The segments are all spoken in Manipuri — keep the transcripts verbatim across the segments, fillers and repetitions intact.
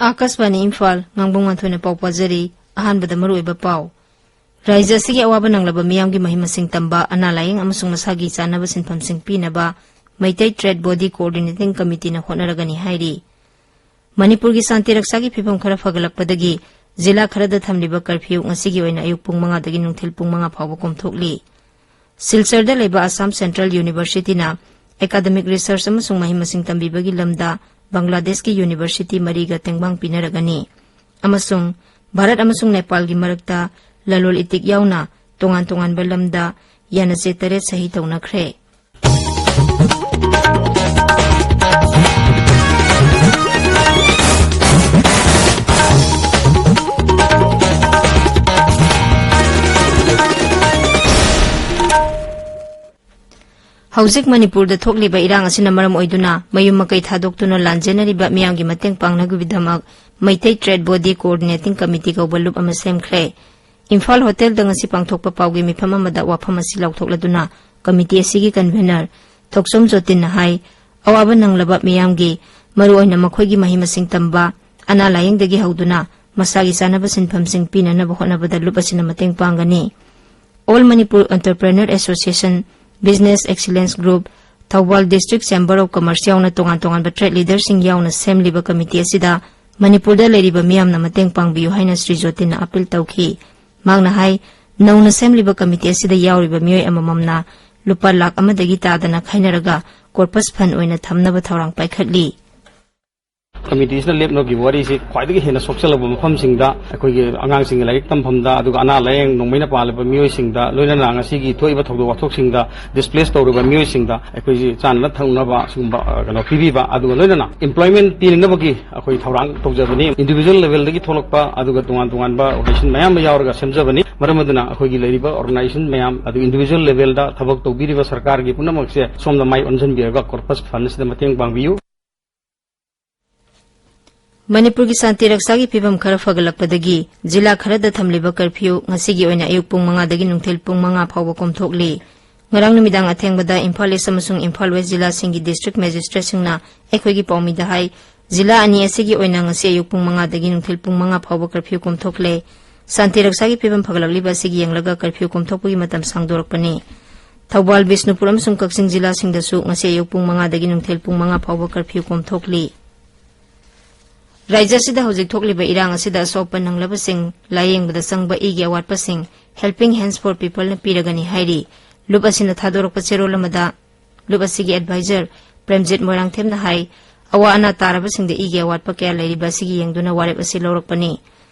ꯑꯥꯀꯥꯁꯕꯥꯅꯤ ꯏꯝꯐꯥꯜ, ꯉꯥꯡꯕꯝ ꯉꯥꯟꯊꯣꯏꯅ ꯄꯥꯎ ꯄꯥꯖꯔꯤ꯫ ꯑꯍꯥꯟꯕꯗ ꯃꯔꯨꯑꯣꯏꯕ ꯄꯥꯎ꯫ ꯔꯥꯖ꯭ꯌ ꯑꯁꯤꯒꯤ ꯑꯋꯥꯕ ꯅꯪꯂꯕ ꯃꯤꯌꯥꯝꯒꯤ ꯃꯍꯩ ꯃꯁꯤꯡ ꯇꯝꯕ, ꯑꯅꯥ ꯂꯥꯌꯦꯡ ꯑꯃꯁꯨꯡ ꯃꯁꯥꯒꯤ ꯆꯥꯅꯕ ꯁꯤꯟꯐꯝꯁꯤꯡ ꯄꯤꯅꯕ ꯃꯩꯇꯩ ꯇ꯭ꯔꯦꯗ ꯕꯣꯗꯤ ꯀꯣꯑꯣꯔꯗꯤꯅꯦꯇꯤꯡ ꯀꯃꯤꯇꯤꯅ ꯍꯣꯠꯅꯔꯒꯅꯤ ꯍꯥꯏꯔꯤ꯫ ꯃꯅꯤꯄꯨꯔꯒꯤ ꯁꯥꯟꯇꯤ ꯔꯛꯁꯥꯒꯤ ꯐꯤꯕꯝ ꯈꯔ ꯐꯒꯠꯂꯛꯄꯗꯒꯤ ꯖꯤꯂꯥ ꯈꯔꯗ ꯊꯝꯂꯤꯕ ꯀꯔꯐ꯭ꯌꯨ ꯉꯁꯤꯒꯤ ꯑꯣꯏꯅ ꯑꯌꯨꯛ ꯄꯨꯡ ꯃꯉꯥꯗꯒꯤ ꯅꯨꯡꯊꯤꯜ ꯄꯨꯡ ꯃꯉꯥ ꯐꯥꯎꯕ ꯀꯣꯝꯊꯣꯛꯂꯤ꯫ ꯁꯤꯜꯆꯔꯗ ꯂꯩꯕ ꯑꯁꯥꯝ ꯁꯦꯟꯇ꯭ꯔꯦꯜ ꯌꯨꯅꯤꯚꯔꯁꯤꯇꯤꯅ ꯑꯦꯀꯥꯗꯃꯤꯛ ꯔꯤꯁꯔꯆ ꯑꯃꯁꯨꯡ ꯃꯍꯩ ꯃꯁꯤꯡ ꯇꯝꯕꯤꯕꯒꯤ ꯂꯝꯗ ꯕꯪꯒ꯭ꯂꯥꯗꯦꯁꯀꯤ ꯌꯨꯅꯤꯚꯔꯁꯤꯇꯤ ꯃꯔꯤꯒ ꯇꯦꯡꯕꯥꯡ ꯄꯤꯅꯔꯒꯅꯤ꯫ ꯑꯃꯁꯨꯡ ꯚꯥꯔꯠ ꯑꯃꯁꯨꯡ ꯅꯦꯄꯥꯜꯒꯤ ꯃꯔꯛꯇ ꯂꯂꯣꯜ ꯏꯇꯤꯛ ꯌꯥꯎꯅ ꯇꯣꯉꯥꯟ ꯇꯣꯉꯥꯟꯕ ꯂꯝꯗ ꯌꯥꯅꯆꯦ ꯇꯔꯦꯠ ꯁꯍꯤ ꯇꯧꯅꯈ꯭ꯔꯦ꯫ ꯍꯧꯖꯤꯛ ꯃꯅꯤꯄꯨꯔꯗ ꯊꯣꯛꯂꯤꯕ ꯏꯔꯥꯡ ꯑꯁꯤꯅ ꯃꯔꯝ ꯑꯣꯏꯗꯨꯅ ꯃꯌꯨꯝ ꯃꯀꯩ ꯊꯥꯗꯣꯛꯇꯨꯅ ꯂꯥꯟꯖꯦꯟꯅꯔꯤꯕ ꯃꯤꯌꯥꯝꯒꯤ ꯃꯇꯦꯡ ꯄꯥꯡꯅꯕꯒꯤꯗꯃꯛ Meitei trade body coordinating committee ꯀꯧꯕ ꯂꯨꯞ ꯑꯃ ꯁꯦꯝꯈ꯭ꯔꯦ꯫ ꯏꯝꯐꯥꯜ ꯍꯣꯇꯦꯜꯗ ꯉꯁꯤ ꯄꯥꯡꯊꯣꯛꯄ ꯄꯥꯎꯒꯤ ꯃꯤꯐꯝ ꯑꯃꯗ ꯋꯥꯐꯝ ꯑꯁꯤ ꯂꯥꯎꯊꯣꯛꯂꯗꯨꯅ ꯀꯃꯤꯇꯤ ꯑꯁꯤꯒꯤ ꯀꯟꯚꯦꯅꯔ ꯊꯣꯛꯆꯣꯝ ꯖꯣꯇꯤꯟꯅ ꯍꯥꯏ, ꯑꯋꯥꯕ ꯅꯪꯂꯕ ꯃꯤꯌꯥꯝꯒꯤ, ꯃꯔꯨꯑꯣꯏꯅ ꯃꯈꯣꯏꯒꯤ ꯃꯍꯩ ꯃꯁꯤꯡ ꯇꯝꯕ, ꯑꯅꯥ ꯂꯥꯌꯦꯡꯗꯒꯤ ꯍꯧꯗꯨꯅ ꯃꯁꯥꯒꯤ ꯆꯥꯅꯕ ꯁꯤꯟꯐꯝꯁꯤꯡ ꯄꯤꯅꯅꯕ ꯍꯣꯠꯅꯕꯗ ꯂꯨꯞ ꯑꯁꯤꯅ ꯃꯇꯦꯡ ꯄꯥꯡꯒꯅꯤ꯫ All Manipur Entrepreneur Association, Business Excellence Group, Thoubal District Chamber of Commerce ꯌꯥꯎꯅ ꯇꯣꯉꯥꯟ ꯇꯣꯉꯥꯟꯕ ꯇ꯭ꯔꯦꯗ ꯂꯤꯗꯔꯁꯤꯡ ꯌꯥꯎꯅ ꯁꯦꯝꯂꯤꯕ ꯀꯃꯤꯇꯤ ꯑꯁꯤꯗ ꯃꯅꯤꯄꯨꯔꯗ ꯂꯩꯔꯤꯕ ꯃꯤꯌꯥꯝꯅ ꯃꯇꯦꯡ ꯄꯥꯡꯕꯤꯌꯨ ꯍꯥꯏꯅ ꯁ꯭ꯔꯤ ꯖꯣꯇꯤꯟꯅ ꯑꯥꯄꯤꯜ ꯇꯧꯈꯤ꯫ ꯃꯍꯥꯛꯅ ꯍꯥꯏ, ꯅꯧꯅ ꯁꯦꯝꯂꯤꯕ ꯀꯃꯤꯇꯤ ꯑꯁꯤꯗ ꯌꯥꯎꯔꯤꯕ ꯃꯤꯑꯣꯏ ꯑꯃꯃꯝꯅ ꯂꯨꯄꯥ ꯂꯥꯈ ꯑꯃꯗꯒꯤ ꯇꯥꯗꯅ ꯈꯥꯏꯅꯔꯒ ꯀꯣꯔꯄꯁ ꯐꯟ ꯑꯣꯏꯅ ꯊꯝꯅꯕ ꯊꯧꯔꯥꯡ ꯄꯥꯏꯈꯠꯂꯤ꯫ ꯀꯃꯤꯇꯤꯁꯤꯅ ꯂꯦꯞꯅꯈꯤꯕ ꯋꯥꯔꯤꯁꯤ ꯈ꯭ꯋꯥꯏꯗꯒꯤ ꯍꯦꯟꯅ ꯁꯣꯛꯆꯜꯂꯕ ꯃꯐꯝꯁꯤꯡꯗ, ꯑꯩꯈꯣꯏꯒꯤ ꯑꯉꯥꯡꯁꯤꯡꯒꯤ ꯂꯥꯏꯔꯤꯛ ꯇꯝꯐꯝꯗ, ꯑꯗꯨꯒ ꯑꯅꯥ ꯂꯥꯌꯦꯡ ꯅꯣꯡꯃꯩꯅ ꯄꯥꯜꯂꯕ ꯃꯤꯑꯣꯏꯁꯤꯡꯗ, ꯂꯣꯏꯅꯅ ꯉꯁꯤꯒꯤ ꯊꯣꯛꯏꯕ ꯊꯧꯗꯣꯛ ꯋꯥꯊꯣꯛꯁꯤꯡꯗ ꯗꯤꯁꯄ꯭ꯂꯦꯁ ꯇꯧꯔꯤꯕ ꯃꯤꯑꯣꯏꯁꯤꯡꯗ ꯑꯩꯈꯣꯏꯁꯤ ꯆꯥꯅ ꯊꯛꯅꯕ ꯁꯤꯒꯨꯝꯕ, ꯑ, ꯀꯩꯅꯣ ꯄꯤꯕꯤꯕ, ꯑꯗꯨꯒ ꯂꯣꯏꯅꯅ employment ꯄꯤꯅꯅꯕꯒꯤ ꯑꯩꯈꯣꯏ ꯊꯧꯔꯥꯡ ꯇꯧꯖꯕꯅꯤ꯫ Individual levelꯗꯒꯤ ꯊꯣꯛꯂꯛꯄ ꯑꯗꯨꯒ ꯇꯣꯉꯥꯟ ꯇꯣꯉꯥꯟꯕ organization ꯃꯌꯥꯝ ꯑꯃ ꯌꯥꯎꯔꯒ ꯁꯦꯝꯖꯕꯅꯤ꯫ ꯃꯔꯝ ꯑꯗꯨꯅ ꯑꯩꯈꯣꯏꯒꯤ ꯂꯩꯔꯤꯕ organization ꯃꯌꯥꯝ, ꯑꯗꯨꯒ individual levelꯗ ꯊꯕꯛ ꯇꯧꯕꯤꯔꯤꯕ ꯁꯔꯀꯥꯔꯒꯤ ꯄꯨꯝꯅꯃꯛꯁꯦ ꯁꯣꯝꯗ ꯃꯥꯏ ꯑꯣꯟꯁꯤꯟꯕꯤꯔꯒ corpus fundꯁꯤꯗ ꯃꯇꯦꯡ ꯄꯥꯡꯕꯤꯌꯨ꯫ ꯃꯅꯤꯄꯨꯔꯒꯤ ꯁꯥꯟꯇꯤ ꯔꯛꯁꯥꯒꯤ ꯐꯤꯕꯝ ꯈꯔ ꯐꯒꯠꯂꯛꯄꯗꯒꯤ ꯖꯤꯂꯥ ꯈꯔꯗ ꯊꯝꯂꯤꯕ ꯀꯔꯐ꯭ꯌꯨ ꯉꯁꯤꯒꯤ ꯑꯣꯏꯅ ꯑꯌꯨꯛ ꯄꯨꯡ ꯃꯉꯥꯗꯒꯤ ꯅꯨꯡꯊꯤꯜ ꯄꯨꯡ ꯃꯉꯥ ꯐꯥꯎꯕ ꯀꯣꯝꯊꯣꯛꯂꯤ꯫ ꯉꯔꯥꯡ ꯅꯨꯃꯤꯗꯥꯡ ꯑꯊꯦꯡꯕꯗ ꯏꯝꯐꯥꯜ ꯏꯁ ꯑꯃꯁꯨꯡ ꯏꯝꯐꯥꯜ ꯋꯦꯁ ꯖꯤꯂꯥꯁꯤꯡꯒꯤ district magistrateꯁꯤꯡꯅ ꯑꯩꯈꯣꯏꯒꯤ ꯄꯥꯎꯃꯤꯗ ꯍꯥꯏ, ꯖꯤꯂꯥ ꯑꯅꯤ ꯑꯁꯤꯒꯤ ꯑꯣꯏꯅ ꯉꯁꯤ ꯑꯌꯨꯛ ꯄꯨꯡ ꯃꯉꯥꯗꯒꯤ ꯅꯨꯡꯊꯤꯜ ꯄꯨꯡ ꯃꯉꯥ ꯐꯥꯎꯕ ꯀꯔꯐ꯭ꯌꯨ ꯀꯣꯝꯊꯣꯛꯂꯦ꯫ ꯁꯥꯟꯇꯤ ꯔꯛꯁꯥꯒꯤ ꯐꯤꯕꯝ ꯐꯒꯠꯂꯛꯂꯤꯕ ꯑꯁꯤꯒꯤ ꯌꯦꯡꯂꯒ ꯀꯔꯐ꯭ꯌꯨ ꯀꯣꯝꯊꯣꯛꯄꯒꯤ ꯃꯇꯝ ꯁꯥꯡꯗꯣꯔꯛꯄꯅꯤ꯫ ꯊꯧꯕꯥꯜ, ꯕꯤꯁꯅꯨꯄꯨꯔ ꯑꯃꯁꯨꯡ ꯀꯛꯆꯤꯡ ꯖꯤꯂꯥꯁꯤꯡꯗꯁꯨ ꯉꯁꯤ ꯑꯌꯨꯛ ꯄꯨꯡ ꯃꯉꯥꯗꯒꯤ ꯅꯨꯡꯊꯤꯜ ꯄꯨꯡ ꯃꯉꯥ ꯐꯥꯎꯕ ꯀꯔꯐ꯭ꯌꯨ ꯀꯣꯝꯊꯣꯛꯂꯤ꯫ ꯔꯥꯖ꯭ꯌ ꯑꯁꯤꯗ ꯍꯧꯖꯤꯛ ꯊꯣꯛꯂꯤꯕ ꯏꯔꯥꯡ ꯑꯁꯤꯗ ꯑꯁꯣꯛ ꯑꯄꯟ ꯅꯪꯂꯕꯁꯤꯡ ꯂꯥꯌꯦꯡꯕꯗ ꯆꯪꯕ ꯏꯒꯤ ꯑꯋꯥꯠꯄꯁꯤꯡ Helping Hands for Peopleꯅ ꯄꯤꯔꯒꯅꯤ ꯍꯥꯏꯔꯤ꯫ ꯂꯨꯞ ꯑꯁꯤꯅ ꯊꯥꯗꯣꯔꯛꯄ ꯆꯦꯔꯣꯜ ꯑꯃꯗ ꯂꯨꯞ ꯑꯁꯤꯒꯤ advisor ꯄ꯭ꯔꯦꯝꯖꯤꯠ ꯃꯣꯏꯔꯥꯡꯊꯦꯝꯅ ꯍꯥꯏ, ꯑꯋꯥ ꯑꯅꯥ ꯇꯥꯔꯕꯁꯤꯡꯗ ꯏꯒꯤ ꯑꯋꯥꯠꯄ ꯀꯌꯥ ꯂꯩꯔꯤꯕ ꯑꯁꯤꯒꯤ ꯌꯦꯡꯗꯨꯅ ꯋꯥꯔꯦꯞ ꯑꯁꯤ ꯂꯧꯔꯛꯄꯅꯤ꯫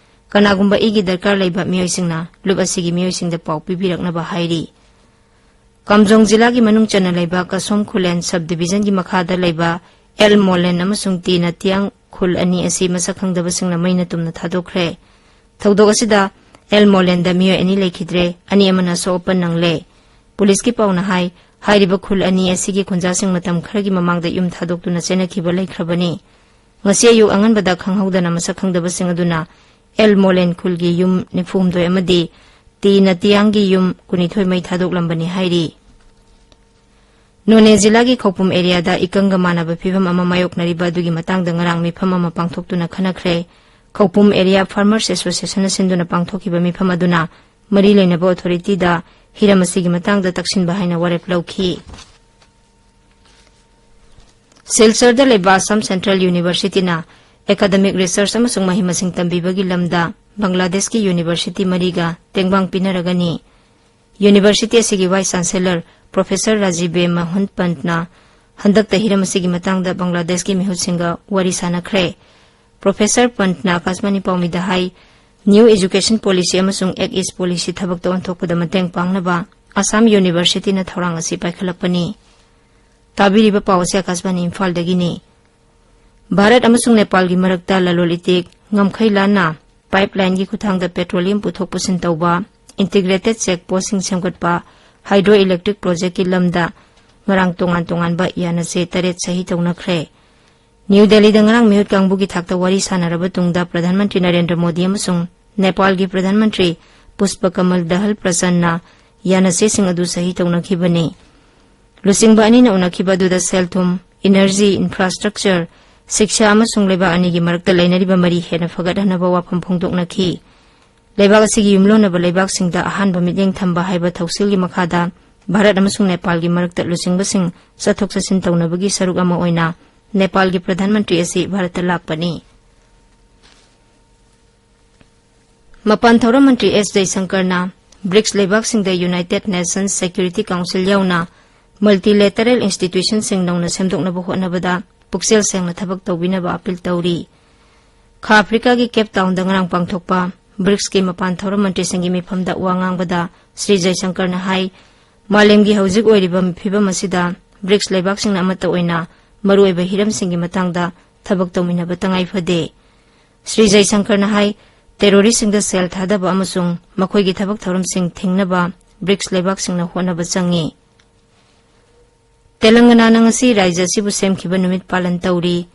ꯀꯅꯥꯒꯨꯝꯕ ꯏꯒꯤ ꯗꯔꯀꯥꯔ ꯂꯩꯕ ꯃꯤꯑꯣꯏꯁꯤꯡꯅ ꯂꯨꯞ ꯑꯁꯤꯒꯤ ꯃꯤꯑꯣꯏꯁꯤꯡꯗ ꯄꯥꯎ ꯄꯤꯕꯤꯔꯛꯅꯕ ꯍꯥꯏꯔꯤ꯫ ꯀꯥꯝꯖꯣꯡ ꯖꯤꯂꯥꯒꯤ ꯃꯅꯨꯡ ꯆꯟꯅ ꯂꯩꯕ ꯀꯁꯣꯝ ꯈꯨꯂꯦꯟ sub divisionꯒꯤ ꯃꯈꯥꯗ ꯂꯩꯕ ꯑꯦꯜ ꯃꯣꯂꯦꯟ ꯑꯃꯁꯨꯡ ꯇꯤ ꯅꯇꯤꯌꯥꯡ ꯈꯨꯜ ꯑꯅꯤ ꯑꯁꯤ ꯃꯁꯛ ꯈꯪꯗꯕꯁꯤꯡꯅ ꯃꯩꯅ ꯇꯨꯝꯅ ꯊꯥꯗꯣꯛꯈ꯭ꯔꯦ꯫ ꯊꯧꯗꯣꯛ ꯑꯁꯤꯗ ꯑꯦꯜ ꯃꯣꯂꯦꯟꯗ ꯃꯤꯑꯣꯏ ꯑꯅꯤ ꯂꯩꯈꯤꯗ꯭ꯔꯦ, ꯑꯅꯤ ꯑꯃꯅ ꯑꯁꯣꯛ ꯑꯄꯟ ꯅꯪꯂꯦ꯫ ꯄꯨꯂꯤꯁꯀꯤ ꯄꯥꯎꯅ ꯍꯥꯏ, ꯍꯥꯏꯔꯤꯕ ꯈꯨꯜ ꯑꯅꯤ ꯑꯁꯤꯒꯤ ꯈꯨꯟꯖꯥꯁꯤꯡ ꯃꯇꯝ ꯈꯔꯒꯤ ꯃꯃꯥꯡꯗ ꯌꯨꯝ ꯊꯥꯗꯣꯛꯇꯨꯅ ꯆꯦꯟꯅꯈꯤꯕ ꯂꯩꯈ꯭ꯔꯕꯅꯤ꯫ ꯉꯁꯤ ꯑꯌꯨꯛ ꯑꯉꯟꯕꯗ ꯈꯪꯍꯧꯗꯅ ꯃꯁꯛ ꯈꯪꯗꯕꯁꯤꯡ ꯑꯗꯨꯅ ꯑꯦꯜ ꯃꯣꯂꯦꯟ ꯈꯨꯜꯒꯤ ꯌꯨꯝ ꯅꯤꯐꯨ ꯍꯨꯝꯗꯣꯏ ꯑꯃꯗꯤ ꯇꯤ ꯅꯇꯤꯌꯥꯡꯒꯤ ꯌꯨꯝ ꯀꯨꯟꯅꯤꯊꯣꯏ ꯃꯩ ꯊꯥꯗꯣꯛꯂꯝꯕꯅꯤ ꯍꯥꯏꯔꯤ꯫ ꯅꯣꯅꯦ ꯖꯤꯂꯥꯒꯤ ꯈꯧꯄꯨꯝ ꯑꯦꯔꯤꯌꯥꯗ ꯏꯀꯪꯒ ꯃꯥꯟꯅꯕ ꯐꯤꯕꯝ ꯑꯃ ꯃꯥꯌꯣꯛꯅꯔꯤꯕ ꯑꯗꯨꯒꯤ ꯃꯇꯥꯡꯗ ꯉꯔꯥꯡ ꯃꯤꯐꯝ ꯑꯃ ꯄꯥꯡꯊꯣꯛꯇꯨꯅ ꯈꯟꯅꯈ꯭ꯔꯦ꯫ ꯈꯧꯄꯨꯝ ꯑꯦꯔꯤꯌꯥ ꯐꯥꯔꯃꯔꯁ ꯑꯦꯁꯣꯁꯤꯌꯦꯁꯟꯅ ꯁꯤꯟꯗꯨꯅ ꯄꯥꯡꯊꯣꯛꯈꯤꯕ ꯃꯤꯐꯝ ꯑꯗꯨꯅ ꯃꯔꯤ ꯂꯩꯅꯕ ꯑꯣꯊꯣꯔꯤꯇꯤꯗ ꯍꯤꯔꯝ ꯑꯁꯤꯒꯤ ꯃꯇꯥꯡꯗ ꯇꯛꯁꯤꯟꯕ ꯍꯥꯏꯅ ꯋꯥꯔꯦꯞ ꯂꯧꯈꯤ꯫ ꯁꯤꯜꯆꯔꯗ ꯂꯩꯕ ꯑꯁꯥꯝ ꯁꯦꯟꯇ꯭ꯔꯦꯜ ꯌꯨꯅꯤꯚꯔꯁꯤꯇꯤꯅ ꯑꯦꯀꯥꯗꯃꯤꯛ ꯔꯤꯁꯔꯆ ꯑꯃꯁꯨꯡ ꯃꯍꯩ ꯃꯁꯤꯡ ꯇꯝꯕꯤꯕꯒꯤ ꯂꯝꯗ ꯕꯪꯒ꯭ꯂꯥꯗꯦꯁꯀꯤ ꯌꯨꯅꯤꯚꯔꯁꯤꯇꯤ ꯃꯔꯤꯒ ꯇꯦꯡꯕꯥꯡ ꯄꯤꯅꯔꯒꯅꯤ꯫ ꯌꯨꯅꯤꯚꯔꯁꯤꯇꯤ ꯑꯁꯤꯒꯤ ꯚꯥꯏꯁ ꯆꯥꯟꯁꯦꯂꯔ ꯄ꯭ꯔꯣꯐꯦꯁꯔ ꯔꯥꯖꯤꯕꯦ ꯃꯣꯍꯟ ꯄꯟꯠꯅ ꯍꯟꯗꯛꯇ ꯍꯤꯔꯝ ꯑꯁꯤꯒꯤ ꯃꯇꯥꯡꯗ ꯕꯪꯒ꯭ꯂꯥꯗꯦꯁꯀꯤ ꯃꯤꯍꯨꯠꯁꯤꯡꯒ ꯋꯥꯔꯤ ꯁꯥꯟꯅꯈ꯭ꯔꯦ꯫ ꯄ꯭ꯔꯣꯐꯦꯁꯔ ꯄꯟꯠꯅ ꯑꯀꯥꯁꯕꯥꯅꯤ ꯄꯥꯎꯃꯤꯗ ꯍꯥꯏ, New Education Policy ꯑꯃꯁꯨꯡ Act East Policy ꯊꯕꯛꯇ ꯑꯣꯟꯊꯣꯛꯄꯗ ꯃꯇꯦꯡ ꯄꯥꯡꯅꯕ ꯑꯁꯥꯝ ꯌꯨꯅꯤꯚꯔꯁꯤꯇꯤꯅ ꯊꯧꯔꯥꯡ ꯑꯁꯤ ꯄꯥꯏꯈꯠꯂꯛꯄꯅꯤ꯫ ꯇꯥꯕꯤꯔꯤꯕ ꯄꯥꯎ ꯑꯁꯤ ꯑꯀꯥꯁꯕꯥꯅꯤ ꯏꯝꯐꯥꯜꯗꯒꯤꯅꯤ꯫ ꯚꯥꯔꯠ ꯑꯃꯁꯨꯡ ꯅꯦꯄꯥꯜꯒꯤ ꯃꯔꯛꯇ ꯂꯂꯣꯜ ꯏꯇꯤꯛ ꯉꯝꯈꯩ ꯂꯥꯟꯅ ꯄꯥꯏꯞꯂꯥꯏꯟꯒꯤ ꯈꯨꯠꯊꯥꯡꯗ ꯄꯦꯇ꯭ꯔꯣꯂꯤꯌꯝ ꯄꯨꯊꯣꯛ ꯄꯨꯁꯤꯟ ꯇꯧꯕ, ꯏꯟꯇꯤꯒ꯭ꯔꯦꯇꯦꯗ ꯆꯦꯛ ꯄꯣꯁꯁꯤꯡ ꯁꯦꯝꯒꯠꯄ, ꯍꯥꯏꯗ꯭ꯔꯣ ꯏꯂꯦꯛꯇ꯭ꯔꯤꯛ ꯄ꯭ꯔꯣꯖꯦꯛꯀꯤ ꯂꯝꯗ ꯉꯔꯥꯡ ꯇꯣꯉꯥꯟ ꯇꯣꯉꯥꯟꯕ ꯌꯥꯅꯆꯦ ꯇꯔꯦꯠ ꯁꯍꯤ ꯇꯧꯅꯈ꯭ꯔꯦ꯫ ꯅ꯭ꯌꯨ ꯗꯦꯜꯂꯤꯗ ꯉꯔꯥꯡ ꯃꯤꯍꯨꯠ ꯀꯥꯡꯕꯨꯒꯤ ꯊꯥꯛꯇ ꯋꯥꯔꯤ ꯁꯥꯟꯅꯔꯕ ꯇꯨꯡꯗ ꯄ꯭ꯔꯙꯥꯟ ꯃꯟꯇ꯭ꯔꯤ ꯅꯔꯦꯟꯗ꯭ꯔ ꯃꯣꯗꯤ ꯑꯃꯁꯨꯡ ꯅꯦꯄꯥꯜꯒꯤ ꯄ꯭ꯔꯙꯥꯟ ꯃꯟꯇ꯭ꯔꯤ ꯄꯨꯁꯄ ꯀꯃꯜ ꯗꯍꯜ ꯄ꯭ꯔꯆꯟꯅ ꯌꯥꯅꯆꯦꯁꯤꯡ ꯑꯗꯨ ꯁꯍꯤ ꯇꯧꯅꯈꯤꯕꯅꯤ꯫ ꯂꯨꯆꯤꯡꯕ ꯑꯅꯤꯅ ꯎꯅꯈꯤꯕ ꯑꯗꯨꯗ ꯁꯦꯜ ꯊꯨꯝ, ꯏꯅꯔꯖꯤ, ꯏꯟꯐ꯭ꯔꯥꯁ꯭ꯇ꯭ꯔꯛꯆꯔ, ꯁꯤꯛꯁꯥ ꯑꯃꯁꯨꯡ ꯂꯩꯕꯥꯛ ꯑꯅꯤꯒꯤ ꯃꯔꯛꯇ ꯂꯩꯅꯔꯤꯕ ꯃꯔꯤ ꯍꯦꯟꯅ ꯐꯒꯠꯍꯟꯅꯕ ꯋꯥꯐꯝ ꯐꯣꯡꯗꯣꯛꯅꯈꯤ꯫ ꯂꯩꯕꯥꯛ ꯑꯁꯤꯒꯤ ꯌꯨꯝꯂꯣꯟꯅꯕ ꯂꯩꯕꯥꯛꯁꯤꯡꯗ ꯑꯍꯥꯟꯕ ꯃꯤꯠꯌꯦꯡ ꯊꯝꯕ ꯍꯥꯏꯕ ꯊꯧꯁꯤꯜꯒꯤ ꯃꯈꯥꯗ ꯚꯥꯔꯠ ꯑꯃꯁꯨꯡ ꯅꯦꯄꯥꯜꯒꯤ ꯃꯔꯛꯇ ꯂꯨꯆꯤꯡꯕꯁꯤꯡ ꯆꯠꯊꯣꯛ ꯆꯠꯁꯤꯟ ꯇꯧꯅꯕꯒꯤ ꯁꯔꯨꯛ ꯑꯃ ꯑꯣꯏꯅ ꯅꯦꯄꯥꯜꯒꯤ ꯄ꯭ꯔꯙꯥꯟ ꯃꯟꯇ꯭ꯔꯤ ꯑꯁꯤ ꯚꯥꯔꯠꯇ ꯂꯥꯛꯄꯅꯤ꯫ ꯃꯄꯥꯟ ꯊꯧꯔꯝ ꯃꯟꯇ꯭ꯔꯤ ꯑꯦꯁ ꯖꯌꯁꯪꯀꯔꯅ bricks ꯂꯩꯕꯥꯛꯁꯤꯡꯗ United nations security council ꯌꯥꯎꯅ ꯃꯜꯇꯤꯂꯦꯇꯔꯦꯜ ꯏꯟꯁꯇꯤꯇ꯭ꯌꯨꯁꯟꯁꯤꯡ ꯅꯧꯅ ꯁꯦꯝꯗꯣꯛꯅꯕ ꯍꯣꯠꯅꯕꯗ ꯄꯨꯛꯆꯦꯜ ꯁꯦꯡꯅ ꯊꯕꯛ ꯇꯧꯕꯤꯅꯕ ꯑꯄꯤꯜ ꯇꯧꯔꯤ꯫ ꯈꯥ ꯑꯐ꯭ꯔꯤꯀꯥꯒꯤ ꯀꯦꯞ ꯇꯥꯎꯟꯗ ꯉꯔꯥꯡ ꯄꯥꯡꯊꯣꯛꯄ ꯕ꯭ꯔꯤꯛꯁꯀꯤ ꯃꯄꯥꯟ ꯊꯧꯔꯝ ꯃꯟꯇ꯭ꯔꯤꯁꯤꯡꯒꯤ ꯃꯤꯐꯝꯗ ꯋꯥ ꯉꯥꯡꯕꯗ ꯁ꯭ꯔꯤ ꯖꯌꯁꯪꯀꯔꯅ ꯍꯥꯏ, ꯃꯥꯂꯦꯝꯒꯤ ꯍꯧꯖꯤꯛ ꯑꯣꯏꯔꯤꯕ ꯐꯤꯕꯝ ꯑꯁꯤꯗ ꯕ꯭ꯔꯤꯛꯁ ꯂꯩꯕꯥꯛꯁꯤꯡꯅ ꯑꯃꯠꯇ ꯑꯣꯏꯅ ꯃꯔꯨꯑꯣꯏꯕ ꯍꯤꯔꯝꯁꯤꯡꯒꯤ ꯃꯇꯥꯡꯗ ꯊꯕꯛ ꯇꯧꯃꯤꯟꯅꯕ ꯇꯉꯥꯏ ꯐꯗꯦ꯫ ꯁ꯭ꯔꯤ ꯖꯌꯁꯪꯀꯔꯅ ꯍꯥꯏ, ꯇꯦꯔꯣꯔꯤꯁ꯭ꯠꯁꯤꯡꯗ ꯁꯦꯜ ꯊꯥꯗꯕ ꯑꯃꯁꯨꯡ ꯃꯈꯣꯏꯒꯤ ꯊꯕꯛ ꯊꯧꯔꯝꯁꯤꯡ ꯊꯤꯡꯅꯕ ꯕ꯭ꯔꯤꯛꯁ ꯂꯩꯕꯥꯛꯁꯤꯡꯅ ꯍꯣꯠꯅꯕ ꯆꯪꯏ꯫ ꯇꯦꯂꯪꯒꯅꯥꯅ ꯉꯁꯤ ꯔꯥꯖ꯭ꯌ ꯑꯁꯤꯕꯨ ꯁꯦꯝꯈꯤꯕ ꯅꯨꯃꯤꯠ ꯄꯥꯂꯟ ꯇꯧꯔꯤ꯫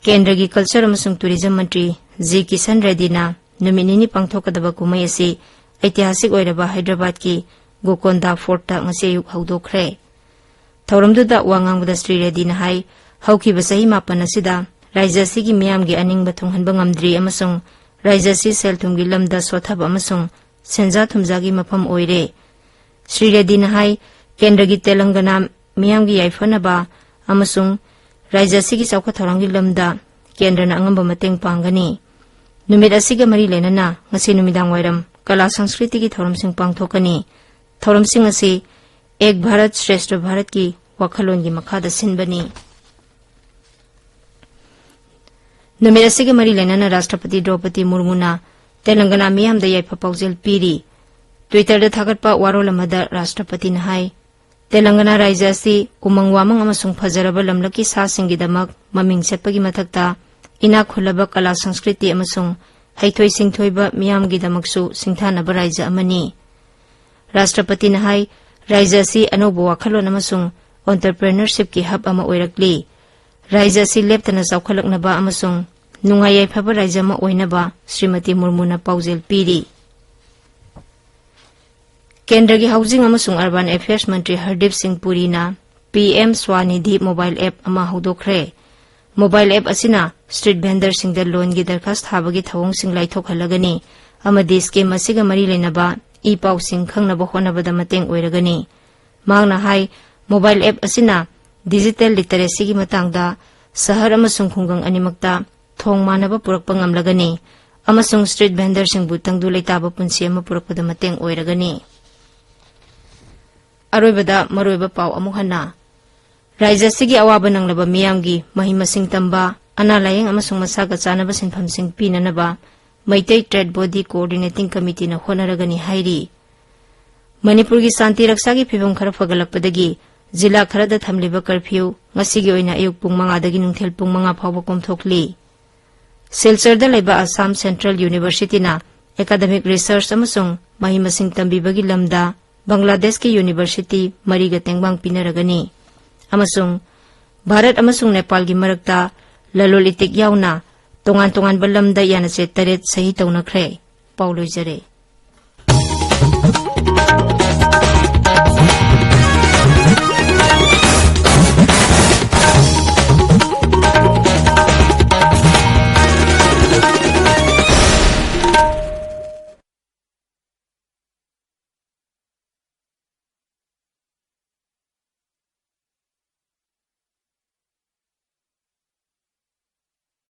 ꯀꯦꯟꯗ꯭ꯔꯒꯤ ꯀꯜꯆꯔ ꯑꯃꯁꯨꯡ ꯇꯨꯔꯤꯖꯝ ꯃꯟꯇ꯭ꯔꯤ ꯖꯤ ꯀꯤꯁꯟ ꯔꯦꯗꯗꯤꯅ ꯅꯨꯃꯤꯠ ꯅꯤꯅꯤ ꯄꯥꯡꯊꯣꯛꯀꯗꯕ ꯀꯨꯝꯍꯩ ꯑꯁꯤ ꯑꯩꯇꯤꯍꯥꯁꯤꯛ ꯑꯣꯏꯔꯕ ꯍꯥꯏꯗ꯭ꯔꯕꯥꯗꯀꯤ ꯒꯣꯀꯣꯟꯗꯥ ꯐꯣꯔꯠꯇ ꯉꯁꯤ ꯑꯌꯨꯛ ꯍꯧꯗꯣꯛꯈ꯭ꯔꯦ꯫ ꯊꯧꯔꯝꯗꯨꯗ ꯋꯥ ꯉꯥꯡꯕꯗ ꯁ꯭ꯔꯤ ꯔꯦꯗꯗꯤꯅ ꯍꯥꯏ, ꯍꯧꯈꯤꯕ ꯆꯍꯤ ꯃꯥꯄꯟ ꯑꯁꯤꯗ ꯔꯥꯖ꯭ꯌ ꯑꯁꯤꯒꯤ ꯃꯤꯌꯥꯝꯒꯤ ꯑꯅꯤꯡꯕ ꯊꯨꯡꯍꯟꯕ ꯉꯝꯗ꯭ꯔꯤ ꯑꯃꯁꯨꯡ ꯔꯥꯖ꯭ꯌ ꯑꯁꯤ ꯁꯦꯜ ꯊꯨꯝꯒꯤ ꯂꯝꯗ ꯁꯣꯠꯊꯕ ꯑꯃꯁꯨꯡ ꯁꯦꯟꯖꯥ ꯊꯨꯝꯖꯥꯒꯤ ꯃꯐꯝ ꯑꯣꯏꯔꯦ꯫ ꯁ꯭ꯔꯤ ꯔꯦꯗꯗꯤꯅ ꯍꯥꯏ, ꯀꯦꯟꯗ꯭ꯔꯒꯤ ꯇꯦꯂꯪꯒꯅꯥ ꯃꯤꯌꯥꯝꯒꯤ ꯌꯥꯏꯐꯅꯕ ꯑꯃꯁꯨꯡ ꯔꯥꯖ꯭ꯌ ꯑꯁꯤꯒꯤ ꯆꯥꯎꯈꯠ ꯊꯧꯔꯥꯡꯒꯤ ꯂꯝꯗ ꯀꯦꯟꯗ꯭ꯔꯅ ꯑꯉꯝꯕ ꯃꯇꯦꯡ ꯄꯥꯡꯒꯅꯤ꯫ ꯅꯨꯃꯤꯠ ꯑꯁꯤꯒ ꯃꯔꯤ ꯂꯩꯅꯅ ꯉꯁꯤ ꯅꯨꯃꯤꯗꯥꯡ ꯋꯥꯏꯔꯝ ꯀꯂꯥ ꯁꯪꯁꯀ꯭ꯔꯤꯇꯤꯒꯤ ꯊꯧꯔꯝꯁꯤꯡ ꯄꯥꯡꯊꯣꯛꯀꯅꯤ꯫ ꯊꯧꯔꯝꯁꯤꯡ ꯑꯁꯤ ꯑꯦꯛ ꯚꯥꯔꯠ ꯁ꯭ꯔꯦꯁ꯭ꯊ ꯚꯥꯔꯠꯀꯤ ꯋꯥꯈꯜꯂꯣꯟꯒꯤ ꯃꯈꯥꯗ ꯁꯤꯟꯕꯅꯤ꯫ ꯅꯨꯃꯤꯠ ꯑꯁꯤꯒ ꯃꯔꯤ ꯂꯩꯅꯅ ꯔꯥꯁꯇ꯭ꯔꯄꯇꯤ ꯗ꯭ꯔꯧꯄꯗꯤ ꯃꯨꯔꯃꯨꯅ ꯇꯦꯂꯪꯒꯅꯥ ꯃꯤꯌꯥꯝꯗ ꯌꯥꯏꯐ ꯄꯥꯎꯖꯦꯜ ꯄꯤꯔꯤ꯫ ꯇ꯭ꯋꯤꯇꯔꯗ ꯊꯥꯒꯠꯄ ꯋꯥꯔꯣꯜ ꯑꯃꯗ ꯔꯥꯁꯇ꯭ꯔꯄꯇꯤꯅ ꯍꯥꯏ, ꯇꯦꯂꯪꯒꯅꯥ ꯔꯥꯏꯖ꯭ꯌ ꯑꯁꯤ ꯎꯃꯪ ꯋꯥꯃꯪ ꯑꯃꯁꯨꯡ ꯐꯖꯔꯕ ꯂꯝꯂꯛꯀꯤ ꯁꯥꯁꯤꯡꯒꯤꯗꯃꯛ ꯃꯃꯤꯡ ꯆꯠꯄꯒꯤ ꯃꯊꯛꯇ, ꯏꯅꯥꯛ ꯈꯨꯜꯂꯕ ꯀꯂꯥ ꯁꯪꯁꯀ꯭ꯔꯤꯇꯤ ꯑꯃꯁꯨꯡ ꯍꯩꯊꯣꯏ ꯁꯤꯡꯊꯣꯏꯕ ꯃꯤꯌꯥꯝꯒꯤꯗꯃꯛꯁꯨ ꯁꯤꯡꯊꯥꯅꯕ ꯔꯥꯏꯖ꯭ꯌ ꯑꯃꯅꯤ꯫ ꯔꯥꯁꯇ꯭ꯔꯄꯇꯤꯅ ꯍꯥꯏ, ꯔꯥꯏꯖ꯭ꯌ ꯑꯁꯤ ꯑꯅꯧꯕ ꯋꯥꯈꯜꯂꯣꯟ ꯑꯃꯁꯨꯡ entrepreneurshipꯀꯤ hub ꯑꯃ ꯑꯣꯏꯔꯛꯂꯤ꯫ ꯔꯥꯏꯖ꯭ꯌ ꯑꯁꯤ ꯂꯦꯞꯇꯅ ꯆꯥꯎꯈꯠꯂꯛꯅꯕ ꯑꯃꯁꯨꯡ ꯅꯨꯡꯉꯥꯏ ꯌꯥꯏꯐꯕ ꯔꯥꯏꯖ꯭ꯌ ꯑꯃ ꯑꯣꯏꯅꯕ ꯁ꯭ꯔꯤꯃꯇꯤ ꯃꯨꯔꯃꯨꯅ ꯄꯥꯎꯖꯦꯜ ꯄꯤꯔꯤ꯫ ꯀꯦꯟꯗ꯭ꯔꯒꯤ ꯍꯥꯎꯖꯤꯡ ꯑꯃꯁꯨꯡ ꯑꯔꯕꯥꯟ ꯑꯦꯐꯤꯌꯔꯁ ꯃꯟꯇ꯭ꯔꯤ ꯍꯔꯗꯤꯞ ꯁꯤꯡ ꯄꯨꯔꯤꯅ ꯄꯤ ꯑꯦꯝ ꯁ꯭ꯋꯥꯅꯤꯙꯤ ꯃꯣꯕꯥꯏꯜ ꯑꯦꯞ ꯑꯃ ꯍꯧꯗꯣꯛꯈ꯭ꯔꯦ꯫ ꯃꯣꯕꯥꯏꯜ ꯑꯦꯞ ꯑꯁꯤꯅ ꯁ꯭ꯇ꯭ꯔꯤꯠ ꯚꯦꯟꯗꯔꯁꯤꯡꯗ ꯂꯣꯟꯒꯤ ꯗꯔꯈꯥꯁ ꯊꯥꯕꯒꯤ ꯊꯧꯑꯣꯡꯁꯤꯡ ꯂꯥꯏꯊꯣꯛꯍꯜꯂꯒꯅꯤ ꯑꯃꯗꯤ ꯁ꯭ꯀꯤꯝ ꯑꯁꯤꯒ ꯃꯔꯤ ꯂꯩꯅꯕ ꯏ ꯄꯥꯎꯁꯤꯡ ꯈꯪꯅꯕ ꯍꯣꯠꯅꯕꯗ ꯃꯇꯦꯡ ꯑꯣꯏꯔꯒꯅꯤ꯫ ꯃꯍꯥꯛꯅ ꯍꯥꯏ, ꯃꯣꯕꯥꯏꯜ ꯑꯦꯞ ꯑꯁꯤꯅ ꯗꯤꯖꯤꯇꯦꯜ ꯂꯤꯇꯔꯦꯁꯤꯒꯤ ꯃꯇꯥꯡꯗ ꯁꯍꯔ ꯑꯃꯁꯨꯡ ꯈꯨꯡꯒꯪ ꯑꯅꯤꯃꯛꯇ ꯊꯣꯡ ꯃꯥꯟꯅꯕ ꯄꯨꯔꯛꯄ ꯉꯝꯂꯒꯅꯤ ꯑꯃꯁꯨꯡ ꯁ꯭ꯇ꯭ꯔꯤꯠ ꯚꯦꯟꯗꯔꯁꯤꯡꯕꯨ ꯇꯪꯗꯨ ꯂꯩꯇꯥꯕ ꯄꯨꯟꯁꯤ ꯑꯃ ꯄꯨꯔꯛꯄꯗ ꯃꯇꯦꯡ ꯑꯣꯏꯔꯒꯅꯤ꯫ ꯑꯔꯣꯏꯕꯗ ꯃꯔꯨꯑꯣꯏꯕ ꯄꯥꯎ ꯑꯃꯨꯛ ꯍꯟꯅ꯫ ꯔꯥꯏꯖ꯭ꯌ ꯑꯁꯤꯒꯤ ꯑꯋꯥꯕ ꯅꯪꯂꯕ ꯃꯤꯌꯥꯝꯒꯤ ꯃꯍꯩ ꯃꯁꯤꯡ ꯇꯝꯕ, ꯑꯅꯥ ꯂꯥꯌꯦꯡ ꯑꯃꯁꯨꯡ ꯃꯁꯥꯒ ꯆꯥꯟꯅꯕ ꯁꯤꯟꯐꯝꯁꯤꯡ ꯄꯤꯅꯅꯕ ꯃꯩꯇꯩ ꯇ꯭ꯔꯦꯗ ꯕꯣꯗꯤ ꯀꯣꯑꯣꯔꯗꯤꯅꯦꯇꯤꯡ ꯀꯃꯤꯇꯤꯅ ꯍꯣꯠꯅꯔꯒꯅꯤ ꯍꯥꯏꯔꯤ꯫ ꯃꯅꯤꯄꯨꯔꯒꯤ ꯁꯥꯟꯇꯤ ꯔꯛꯁꯥꯒꯤ ꯐꯤꯕꯝ ꯈꯔ ꯐꯒꯠꯂꯛꯄꯗꯒꯤ ꯖꯤꯂꯥ ꯈꯔꯗ ꯊꯝꯂꯤꯕ ꯀꯔꯐ꯭ꯌꯨ ꯉꯁꯤꯒꯤ ꯑꯣꯏꯅ ꯑꯌꯨꯛ ꯄꯨꯡ ꯃꯉꯥꯗꯒꯤ ꯅꯨꯡꯊꯤꯜ ꯄꯨꯡ ꯃꯉꯥ ꯐꯥꯎꯕ ꯀꯣꯝꯊꯣꯛꯂꯤ꯫ ꯁꯤꯜꯆꯔꯗ ꯂꯩꯕ ꯑꯁꯥꯝ ꯁꯦꯟꯇ꯭ꯔꯦꯜ ꯌꯨꯅꯤꯚꯔꯁꯤꯇꯤꯅ ꯑꯦꯀꯥꯗꯃꯤꯛ ꯔꯤꯁꯔꯆ ꯑꯃꯁꯨꯡ ꯃꯍꯩ ꯃꯁꯤꯡ ꯇꯝꯕꯤꯕꯒꯤ ꯂꯝꯗ ꯕꯪꯒ꯭ꯂꯥꯗꯦꯁꯀꯤ ꯌꯨꯅꯤꯚꯔꯁꯤꯇꯤ ꯃꯔꯤꯒ ꯇꯦꯡꯕꯥꯡ ꯄꯤꯅꯔꯒꯅꯤ꯫ ꯑꯃꯁꯨꯡ ꯚꯥꯔꯠ ꯑꯃꯁꯨꯡ ꯅꯦꯄꯥꯜꯒꯤ ꯃꯔꯛꯇ ꯂꯂꯣꯟ ꯏꯇꯤꯛ ꯌꯥꯎꯅ ꯇꯣꯉꯥꯟ ꯇꯣꯉꯥꯟꯕ ꯂꯝꯗ ꯌꯥꯅꯆꯦ ꯇꯔꯦꯠ ꯁꯍꯤ ꯇꯧꯅꯈ꯭ꯔꯦ꯫ ꯄꯥꯎ ꯂꯣꯏꯖꯔꯦ꯫